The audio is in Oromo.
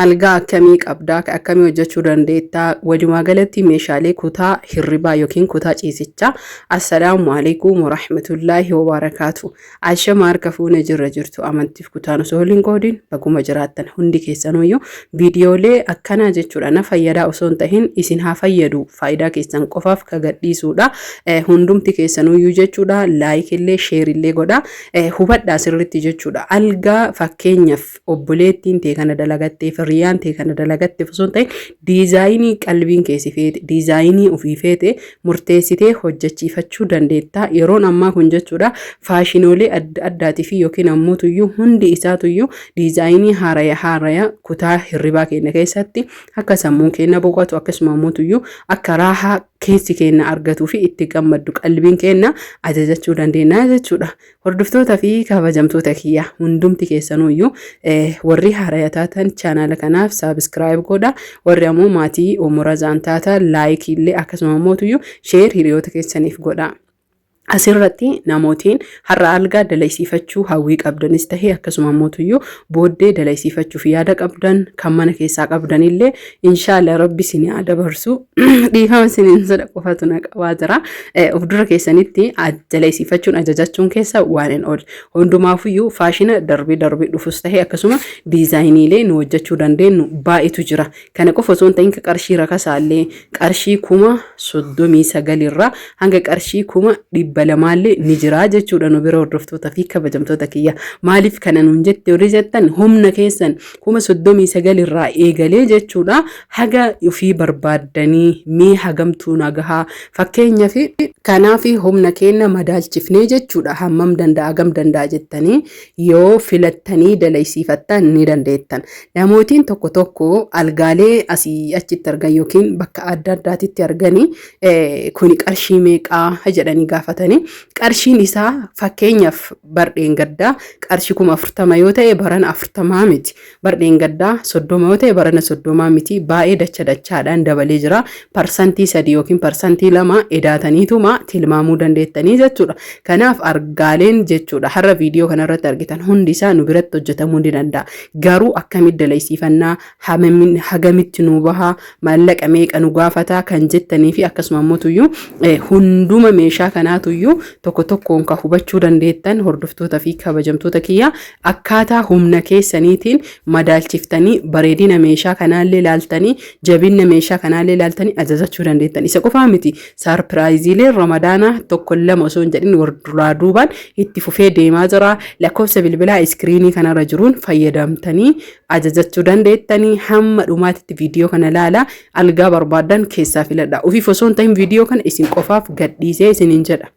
Algaa akkamii qabdaa? Akkamii hojjechuu dandeettaa? Walumaa galatti meeshaalee kutaa hirribaa yookiin kutaa ciisichaa. Assalaamu alaikum warahmatullaahi wabarakaatu. Ashama harka fuune jirra jirtu amantiif kutaan osoo hin qoodin baguma jiraattan hundi keessanuyyuu viidiyoolee akkanaa jechuudha na fayyadaa osoo hin tahin isin haa fayyadu faayidaa keessan qofaaf ka gadhiisuudha. Hundumti keessanuyyuu jechuudha laayikillee sheerillee godha hubadhaa sirritti jechuudha. Algaa fakkeenyaaf obboleettiin tee kana dalagatteef hiriyaan tee kana dalagatteef osoo hin ta'in diizaayinii qalbiin kee si feete diizaayinii ofii feete murteessitee hojjechiifachuu dandeetta. Yeroon ammaa kun jechuudha faashinoolee adda addaatii fi yookiin ammoo tuyyuu hundi isaatuyyuu diizaayinii haaraya haaraya kutaa hirribaa keenya keessatti akka sammuun keenya boqotu akkasuma ammoo tuyyuu akka raahaa keessi keenya argatuu fi itti gammaddu qalbiin keenya ajajachuu dandeenya jechuudha. Hordoftoota fi kabajamtoota kiyya hundumti keessanuyyuu warri haaraya taatan chaanaala kanaaf saabiskiraayib godha. Warri ammoo maatii umurazaan taatan laayikii illee akkasuma ammootuyyuu sheer hiriyoota keessaniif godha. Asirratti namootiin har'a algaa dalaysiifachuu hawwii qabdanis ta'e akkasuma ammootuyyuu booddee dalaysiifachuuf yaada qabdan kan mana keessaa qabdanillee inshaalla rabbi isin haa dabarsu. Dhiifama isiniin jedha qofatu na qabaa jira. Of dura keessanitti dalaysiifachuun ajajachuun keessa waan hin oolle. Hundumaafuyyuu faashina darbee darbee dhufus ta'e akkasuma diizaayiniilee nu hojjechuu dandeenyu baay'eetu jira. Kana qofa osoo hin ta'in ka qarshii rakasaallee qarshii 39,000 irraa hanga qarshii 200,000llee ni jira jechuudha nu bira hordoftoota fi kabajamtoota kiyya. Maaliif kana nuun jette warri jettan humna keessan 39,000 irraa eegalee jechuudha haga ofii barbaaddanii mee hagamtuu nagahaa fakkeenyaaf kanaaf humna keenya madaalchifnee jechuudha hammam danda'a hagam danda'a jettanii yoo filattanii dalaysiifattan ni dandeettan. Namootiin tokko tokko algaalee asii achitti argan yookiin bakka adda addaatitti arganii kuni qarshii meeqaa jedhanii gaafatanii qarshiin isaa fakkeenyaaf bardheengaddaa qarshii 40,000 yoo ta'e barana 40 miti. Bardheengaddaa 30 yoo ta'e barana 30 miti. Baay'ee dacha dachaadhaan dabalee jira. Parsantii 3 yookiin parsantii 2 edaataniituma tilmaamuu dandeettanii jechuudha. Kanaaf argaaleen jechuudha har'a viidiyoo kanarratti argitan hundi isaa nu biratti hojjetamuu ni danda'a. Garuu akkamitti dalaysiifannaa hagamitti nu baha maallaqa meeqa nu gaafata kan jettanii fi akkasuma immoo tuyyuu hunduma meeshaa kanaa tuyyuu tokko tokkoon kan hubachuu dandeettan hordoftoota fi kabajamtoota kiyya akkaataa humna keessaniitiin madaalchiftanii bareedina meeshaa kanaallee laaltanii jabinna meeshaa kanaallee laaltanii ajajachuu dandeettan. Isa qofaa miti saarpiraayiziileen ramadaanaa tokko lama osoo hin jedhin walduraa duubaan itti fufee deemaa jira. Lakkoofsa bilbilaa iskiriinii kanarra jiruun fayyadamtanii ajajachuu dandeettanii hamma dhumaatitti viidiyoo kana ilaala. Algaa barbaaddan keessaa filadha. Ofiif osoo hin ta'in viidiyoo kana isin qofaaf gadhiisee isiniin jedha.